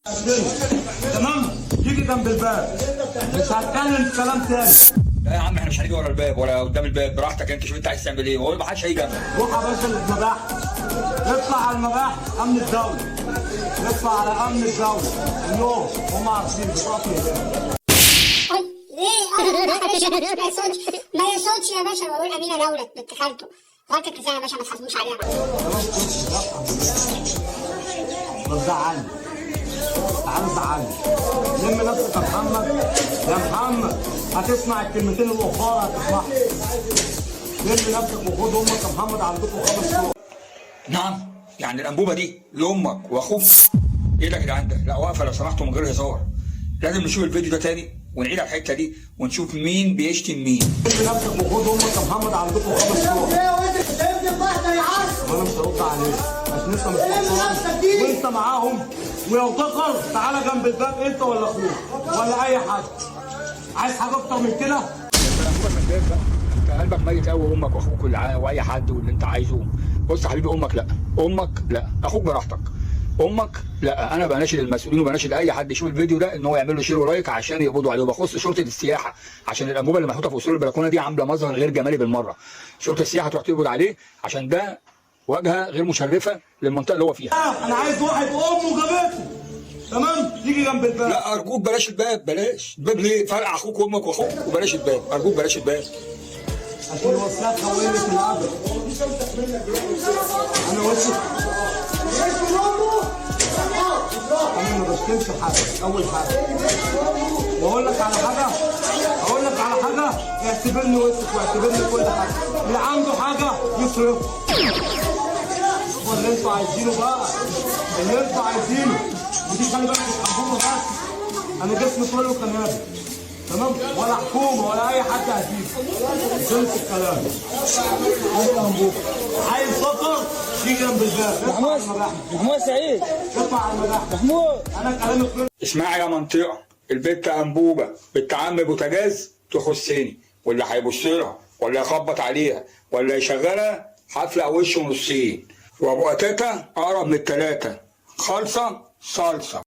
تمام، يجي جنب الباب، مش هتكلم في كلام تاني. لا يا عم، احنا مش هنيجي ورا الباب ولا قدام الباب، براحتك انت، شوف انت عايز تعمل ايه، هو ما حدش هيجي جنبك. روح يا باشا للمباحث، اطلع على المباحث امن الدولة، اطلع على امن الدولة، النور هم عارفين بطاقتي هناك. ليه؟ ما يقصدش، ما يقصدش يا باشا. بقول امينه دولت بنت خالته، غلطة لسان يا باشا، ما تحاسبوش عليها. ما تزعلني، تعال زعلني، لم نفسك يا محمد، يا محمد هتسمع الكلمتين الاخرى هتسمعهم. لم نفسك وخد امك يا محمد، عندكم 5 صور. نعم، يعني الانبوبة دي لامك واخوك؟ ايه ده يا جدعان ده؟ لا واقفة لو سمحتوا من غير هزار، لازم نشوف الفيديو ده تاني ونعيد على الحتة دي ونشوف مين بيشتم مين. لم نفسك وخد امك يا محمد، عندكم 5 صور. وانا مش هرد عليك عشان انت مش محترم وانت معاهم، ولو تقر تعالى جنب الباب انت ولا اخوك ولا اي حد. عايز حاجة اكتر من كده؟ انت الانبوبة كداب بقى، انت قلبك ميت قوي، امك واخوك واي حد واللي انت عايزه. بص يا حبيبي، امك لا، امك لا، اخوك براحتك، امك لا. انا بناشد المسؤولين وبناشد اي حد يشوف الفيديو ده ان هو يعمل له share و like عشان يقبضوا عليه، وبخص شرطه السياحة عشان الانبوبة اللي محطوطة في سور البلكونه دي عامله مظهر غير جمالي بالمرة. شرطه السياحة تروح تقبض عليه عشان ده واجهه غير مشرفة للمنطقة اللي هو فيها. انا عايز واحد امه جابته، تمام، يجي جنب الباب. لا ارجوك بلاش الباب، بلاش الباب، ليه؟ فرقع اخوك وامك واخوك وبلاش الباب، ارجوك بلاش الباب. عشان الوساخه وقلة الادب. انا وسخ؟ انا ما بشتمش حد. اول حاجة، واقول لك على حاجة، اقول لك على حاجة، اعتبرني وسخ واعتبرني كل حاجة، اللي عنده حاجة يصرف. هو اللي انتوا عايزينه بقى، اللي انتوا عايزينه. ودي خلي بالك مش حكومة بس، انا جسمي كله قنابل، تمام؟ ولا حكومة ولا اي حد هتيجي. خلص الكلام. عايز سكر تيجي جنب الباب. محمود، محمود سعيد. اطلع على المباحث. محمود. انا كلامي خلص. اسمعي يا منطقة، البت انبوبة بنت عم بوتاجاز تخصني، واللي هيبص لها ولا يخبط عليها ولا يشغلها حفلة وشه نصين، وابو قتاته اقرب من التلاتة. خالصة صالصه.